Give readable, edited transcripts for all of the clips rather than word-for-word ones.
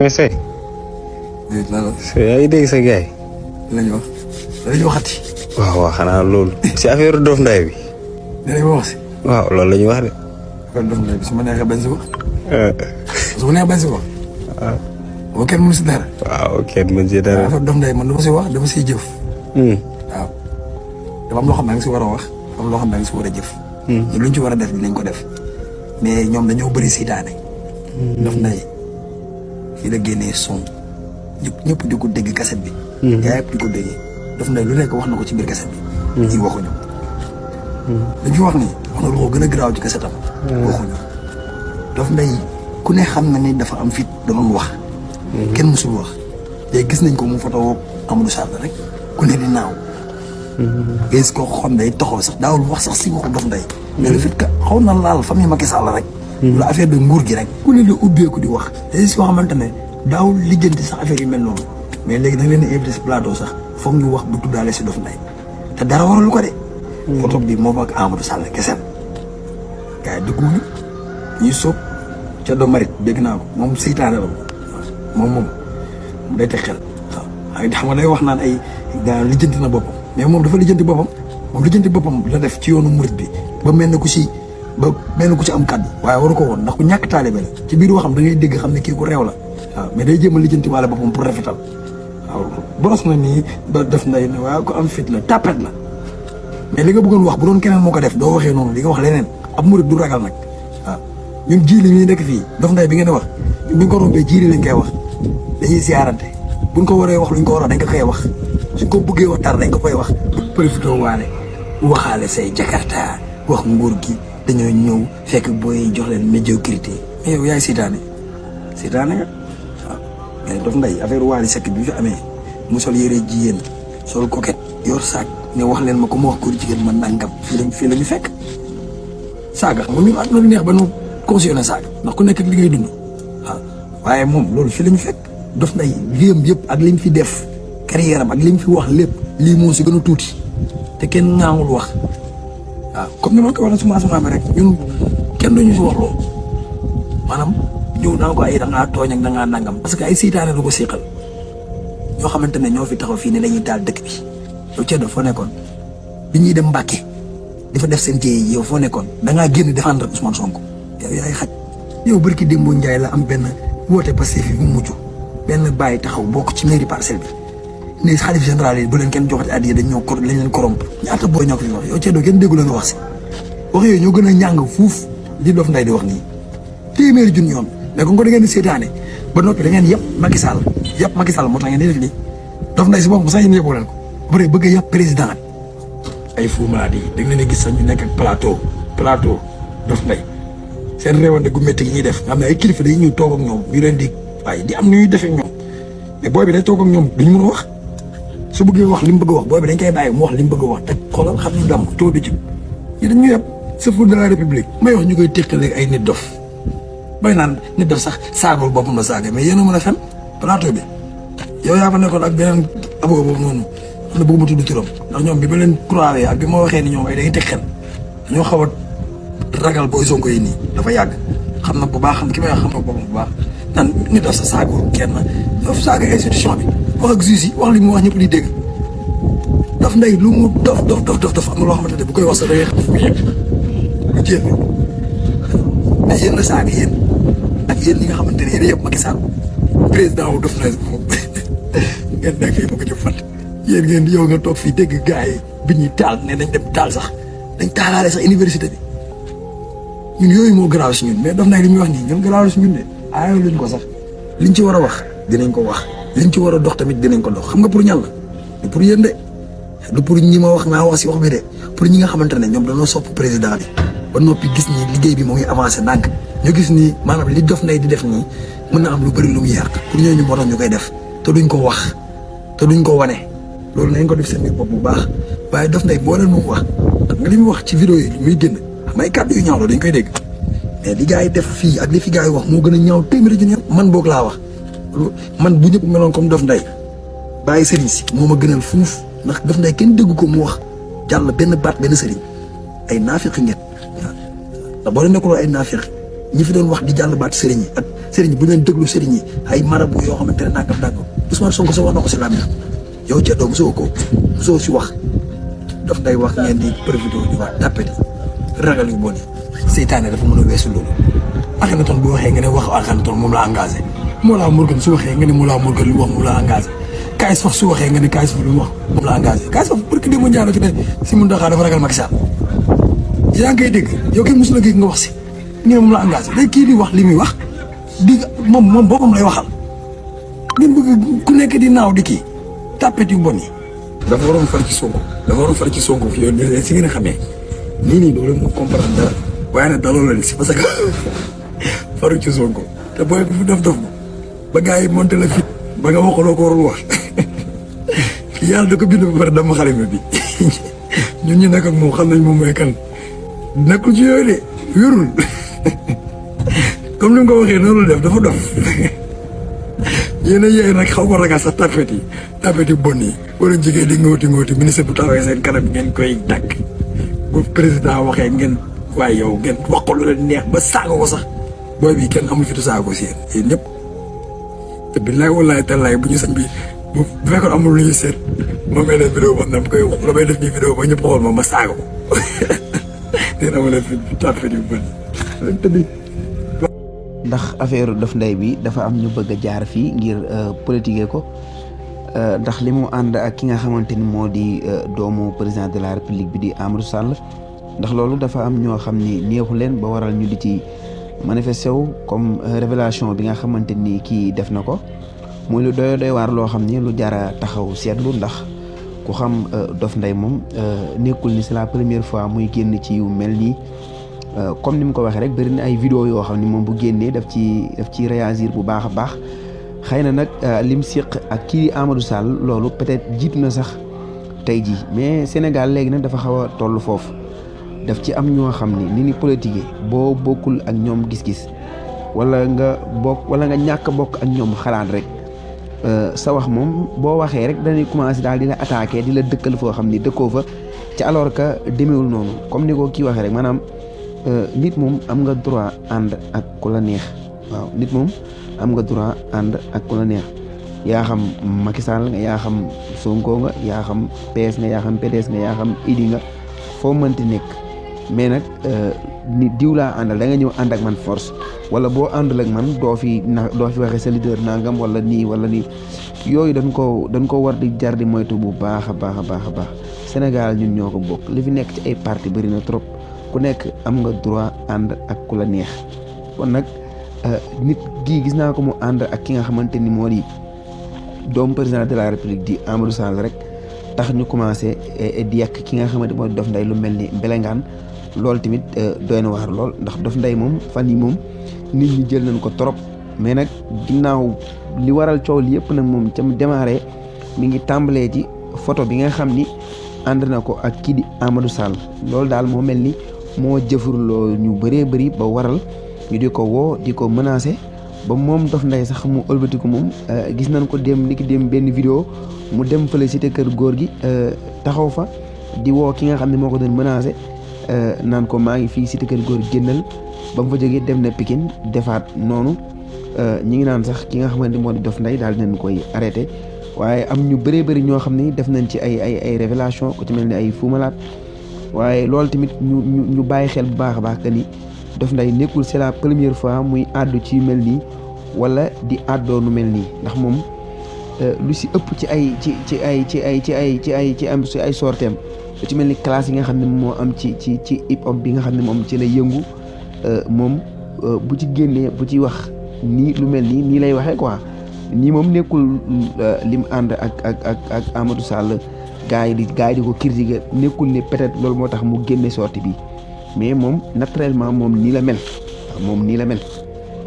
mais Seye. déedéet lan la. Seye yaa ngi dégg sa gars yi. dinañ wax dinañ waxati. waaw waaw xanaa loolu. si affaire Dof Nday bi. dinañ ma wax si. waaw loolu la ñuy wax de. affaire Dof Nday bi su ma neexee bañ si wax. su ma neexee bañ si wax. waaw. boo kenn mënu si dara. waaw kenn mën si dara. affaire Dof Nday man dama si wax dama siy jëf. waaw dafa am loo xam ne da nga si war a wax dafa am loo xam ne da nga si war a jëf. ñu luñ ci war a def dinañ ko def mais ñoom dañoo bëri seytaane. Dof Nday fii la génnee son ñëpp di ko dégg kaset bi. yaa yëpp di ko déggee Dof Nday lu nekk wax na ko ci biir kaset bi. ñii waxuñu. dañ fi wax ni wax na lu ko gën a garaaw ci kasetam. waxuñu Dof Nday ku ne xam na ni dafa am fit doon wax. kenn mësul wax léegi gis nañ ko mu photo Amadou Sall rek ku ne di naaw. gis ko xam day taxaw sax daawul wax sax si waxu Dof Nday. mais le fait que xaw na laal famille Macky Sall rek. la affaire de nguur gi rek. ku ne la ubbeeku di wax. te si koo xamante ne daawul lijjanti sax affaire yu mel noonu mais léegi da nga leen di invité si plateau sax foog ñu wax bu tuddaale si Dof Nday te dara waralu ko de. photo bi moom ak Amadou Sall kese gars yi dëgguwuñu ñuy sóob ca do marit dégg naa ko moom seytaane la moom day teg xel waaw xam nga day wax naan ay gaa lijjanti na boppam mais moom dafa lijjanti boppam moom lijjanti boppam la def ci yoonu murit bi ba mel na ku si am kàddu waaye waru ko woon ndax ku ñàkk taalibe la ci biir waxam da ngay dégg xam ne kii ku réew la waaw mais day jéem a lijjanti waale boppam pour rafetal waaw boros na nii ba Dof Nday ne waaye ko am fit la tapet la mais li nga bëggoon wax bu doon keneen moo ko def doo waxee noonu li nga wax leneen ab murit du ragal nag waaw ñun jiili ñuy nekk fii Dof Nday bi ngeen di wax buñ ko rombee jiili lañ koy wax dañuy siyaarante buñ ko waree wax luñ ko war a dañ ko koy wax suñ ko bëggee wax dara dañ ko koy wax profité waale waxaale say jakarta wax nguur gi dañoo ñëw fekk booy jox leen médiocrité mais yow yaay seytaane nga waaw mais Dof Nday affaire Wally Seck bi fi amee mu sol yére jigéen sol coquette yor saak ne wax leen ma ko ma wax góor jigéen ma nangam fii la ñu fekk saaga xam nga ñun at na lu neex ba nu cautionné saaga ndax ku nekk ak li ngay dund waaw waaye moom loolu fii la ñu fekk Dof Nday liyam yëpp ak li mu fi def carrière am ak li mu fi wax lépp lii moo si gën a tuuti te kenn ñaawul wax waaw comme ni ma ko waxee suma bi rek ñun kenn duñu si wax loolu maanaam ñëw naa ko ay da ngaa tooñ ak da ngaa nangam parce que ay seytaane lu ko siqal ñoo xamante ne ñoo fi taxaw fii ne dañuy taal dëkk bi yow Thierno foo nekkoon bi ñuy dem Mbàkke di fa def seen jéey yow foo nekkoon da ngaa génn défendre Ousmane Sonko yow yaay xaj yow barki Dembo Ndiaye la am benn woote Pastef fi mu mujj benn bàyyi taxaw bokk ci mairie Parcelles bi ne xalif général yi bu leen kenn joxati addiya dañ leen corrompre ñaata booy ñoo ko fi wax yow Thierno kenn déggu la nga wax si wax yooyu ñoo gën a ñàng fuuf li Dof Nday di wax nii téeméeri junni yoon mais kon ko da ngeen di seetaane ba noppi da ngeen yëpp Macky Sall moo tax ngeen di def nii Dof Nday si boppam sax yéen yëppoo leen ko ba pare bëgg a yëpp président ay Fou Malade yi da nga leen a gis sax ñu nekk ak plateau Dof Nday seen réewante gu métti gi ñuy def nga xam ne ay kilifa dañuy ñëw toog ak ñoom ñu leen di waaye di am nu ñuy defee ñoom mais booy bi day toog ak ñoom duñu mën a wax su bëggee wax li mu bëgg a wax booy bi dañ koy bàyyi mu wax li mu bëgg a wax te xoolal xam ni dam too du ci ñu dañu yëpp chauffeur de la république may wax ñu koy teqale ay nit dof bay naan nit dof sax saagul boppam la saaga mais yéen a mën a fen plateau bi yow yaa fa nekkoon ak beneen abo boobu noonu xam ne bëgg ma tudd turam ndax ñoom bi ma leen croiré ak bi ma waxee ni ñoom ay dañuy teg xel dañoo xaw a ragal booy Sonko yi nii dafa yàgg xam na bu baax xam ki may wax xam na boppam bu baax naan nit dof sa saagul kenn dof saaga institution bi wax ak juge yi wax li mu wax ñëpp di dégg Dof Nday lu mu dof am na loo xamante ne bu koy wax sax da ngay xam fu mu yegg lu jéem mais yéen la saaga yéen ak yéen ñi nga xamante ne yéen yëpp Macky Sall président wu Dof Nday moom ngeen nekk fii bëgg a jëm fàtte yéen ngeen yow nga toog fii dégg gars yi bi ñuy taal ne dañ dem taal sax dañ taalaale sax université bi ñun yooyu moo garaaw si ñun mais Dof Nday li muy wax nii ñun garaaw si ñun de aayoo luñ ko sax liñ ci war a wax dinañ ko wax liñ ci war a dox tamit dinañ ko dox xam nga pour ñan la du pour yéen de du pour ñi ma wax naa wax si wax bi de pour ñi nga xamante ne ñoom dañoo sopp président bi ba noppi gis ni liggéey bi moo ngi avancé ndànk ñu gis ni maanaam li Dof Nday di def nii mën na am lu bëri lu mu yàq pour ñooñu moo tax ñu koy def te duñ ko wax te duñ ko wane loolu nañ ko def seen biir bopp bu baax waaye Dof Nday boo leen mu wax xam nga li muy wax ci vidéo yi muy génn xam ay kàddu yu ñaaw la dañ koy dégg mais li gars yi def fii ak li fi gars yi wax moo gën a ñaaw téeméeri junni man boog laa wax man bu ñëpp meloon comme Dof Nday bàyyi sëriñ si moo ma gënal fuuf ndax Dof Nday kenn dégg ko mu wax jàll benn baat benn sëriñ ay naafiq ngeen waaw ndax boo leen nekkuloo ay naafiq ñi fi doon wax di jàll baat sëriñ yi ak sëriñ bu leen déglu sëriñ yi ay marabu yoo xamante ne nangam nangam Ousmane Sonko sa wax na ko si làmmiñ yow ca doom mosoo si wax daf day wax ngeen di profité di wax tàppati ragal yu bon yi seytaane dafa mën a weesu loolu. Akhenaton bu waxee nga ne wax Akhenaton moom la engagé Mollah Morgun su waxee nga ne Mollah Morgun lu wax moom la engagé Kayz Fof su waxee nga ne Kayz Fof lu wax moom la engagé Kayz Fof barki démb ñaano ci ne si mun daxaa dafa ragal Macky Sall yaa ngi koy dégg yow kenn mosu la nga wax si ñu ne moom la engagé léegi kii di wax li muy wax di moom boppam lay waxal ngeen bëgg ku nekk di naaw di kii tàppet yu bon yi. dafa waroon far ci Sonko fi yow si ngeen a xamee nii doo leen comprendre dara waaye nag daloo leen si parce que faru ci Sonko te booy bu def ba gars yi monté la fit ba nga waxaloo ko warul wax yàlla da ko bind ba pare dama xalima bi ñun ñu nekk ak moom xam nañ moom mooy kan nekkul ci yooyu de yorul comme ni mu ko waxee noonu la def dafa dof yéen a yéey nag xaw ko ragal sax tapet yi bon yi wala jigéen di ngóoti ministre bu taxawee seen kanam ngeen koy dagg bu président waxee ngeen waaye yow ngeen wax ko lu leen neex ba saaga ko sax booy bi kenn amul fitu saaga ko si yéen ñëpp te billaay wallaay tallaay bu ñu sañ bi bu fekkoon amul lu ñuy seet moom may def vidéo boo xam ne koy wax la may def nii vidéo ba ñëpp xool ma saaga ko dina ma leen fi tapet yu bon ndax affaire Dof Ndeye bi dafa am ñu bëgg a jaar fii ngir politiquer ko ndax li mu ànd ak ki nga xamante ni moo di doomu président de la république bi di Amadou Sall ndax loolu dafa am ñoo xam ni neexu leen ba waral ñu di ci manifesté wu comme révélation bi nga xamante ni kii def na ko muy lu doy waar loo xam ni lu jara taxaw seetlu ndax ku xam Dof Ndeye moom nekkul ni c'est la première fois muy génn ci yu mel nii. comme ni mu ko waxee rek bëri na ay vidéo yoo xam ni moom bu génnee daf ci réagir bu baax a baax xëy na nag lim siq ak kii di Amadou Sall loolu peut-être jiitu na sax tey jii mais Sénégal léegi nag dafa xaw a toll foofu daf ci am ñoo xam ni ni politique boo bokkul ak ñoom gis-gis wala nga ñàkk bokk ak ñoom xalaat rek sa wax moom boo waxee rek dañuy commencer daal di la attaquer di la dëkkal foo xam ni dëkkoo fa ci alors que demeewul noonu comme ni ko kii waxee rek maanaam. nit moom am nga droit ànd ak ku la neex waaw nit moom am nga droit ànd ak ku la neex yaa xam Macky Sall nga yaa xam Sonko nga yaa xam PS nga yaa xam PDS nga yaa xam Idi nga foo mënti nekk mais nag ni diw laa àndal da nga ñëw ànd ak man force wala boo àndul ak man doo fi waxee sa leader nangam wala nii yooyu dañ ko war di jar di moytu bu baax a baax Sénégal ñun ñoo ko bokk li fi nekk ci ay parti bëri na trop. ku nekk am nga droit ànd ak ku la neex kon nag nit gii gis naa ko mu ànd ak ki nga xamante ni moo di doomu président de la république di Amadou Sall rek tax ñu commencé di yàq ki nga xamante moo di Dof Ndeye lu mel ni mbelengaan loolu tamit doy na waar lool ndax Dof Ndeye moom fan yi moom nit ñi jël nañ ko trop mais nag ginnaaw li waral coow li yëpp nag moom ca mu démarré mi ngi tàmbalee ci photo bi nga xam ni ànd na ko ak kii di Amadou Sall loolu daal moo mel ni moo jëfurloo ñu bëree bëri ba waral ñu di ko woo di ko menacé ba moom Dof Ndeye sax mu ëlbatiku moom gis nañ ko dem benn vidéo mu dem fële cité kër góor gi taxaw fa di woo ki nga xam ne moo ko doon menacé naan ko maa ngi fii cité kër góor génnal ba mu fa jógee dem na Pikine defaat noonu ñi ngi naan sax ki nga xamante ni moo di Dof Ndeye daal dinañ koy arrêté waaye am ñu bëree bëri ñoo xam ne def nañ ci ay révélation ku ci mel ni ay Fou Malade waaye loolu tamit ñu bàyyi xel bu baax a baax que ni Dof Ndeye nekkul c'est la première fois muy àddu ci mel nii wala di àddoo nu mel nii ndax moom lu si ëpp ci ay sorteem lu ci mel ni classe yi nga xam ne moo am ci hip hop bi nga xam ne moom ci lay yëngu moom bu ci génnee bu ci wax nii lu mel nii lay waxee quoi nii moom nekkul lim ànd ak Amadou Sall gars yi di ko critiquer nekkul ne peut-être loolu moo tax mu génne sortie bi mais moom naturellement moom nii la mel moom nii la mel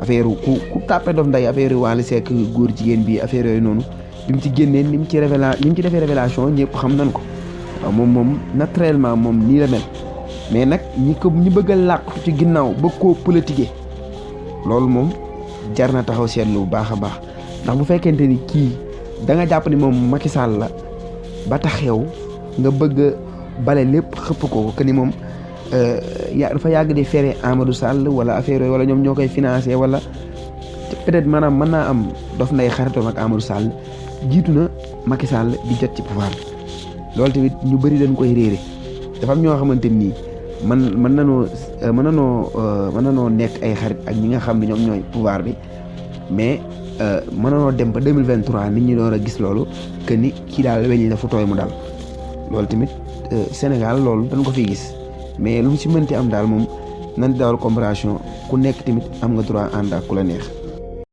affaire ku tàppe Dof Ndeye affaire Wally Seck góor jigéen bi affaire yooyu noonu bi mu ci génnee ni mu ci defee révélation ñëpp xam nañ ko waaw moom naturellement moom nii la mel mais nag ñi bëgg a làqu ci ginnaaw bëgg koo politiquer loolu moom jar na taxaw seetlu bu baax a baax ndax bu fekkente ni kii da nga jàpp ni moom Macky Sall la ba tax yow nga bëgg bale lépp xëpp ko que ni moom dafa yàgg di fere Amadou Sall wala affaire yooyu wala ñoom ñoo koy financé wala peut-être maanaam mën naa am Dof Ndeye xaritoom ak Amadou Sall jiitu na Macky Sall di jot ci pouvoir bi loolu tamit ñu bëri dañ koy réere dafa am ñoo xamante nii mën nanoo nekk ay xarit ak ñi nga xam ne ñoom ñooy pouvoir bi mais mën nanoo dem ba 2023 nit ñi door a gis loolu que ni kii daal weñ la fu tooy mu dal loolu tamit Sénégal loolu dañ ko fiy gis mais lu mu si mënti am daal moom nan di dawal comparaison ku nekk tamit am nga droit ànd ak ku la neex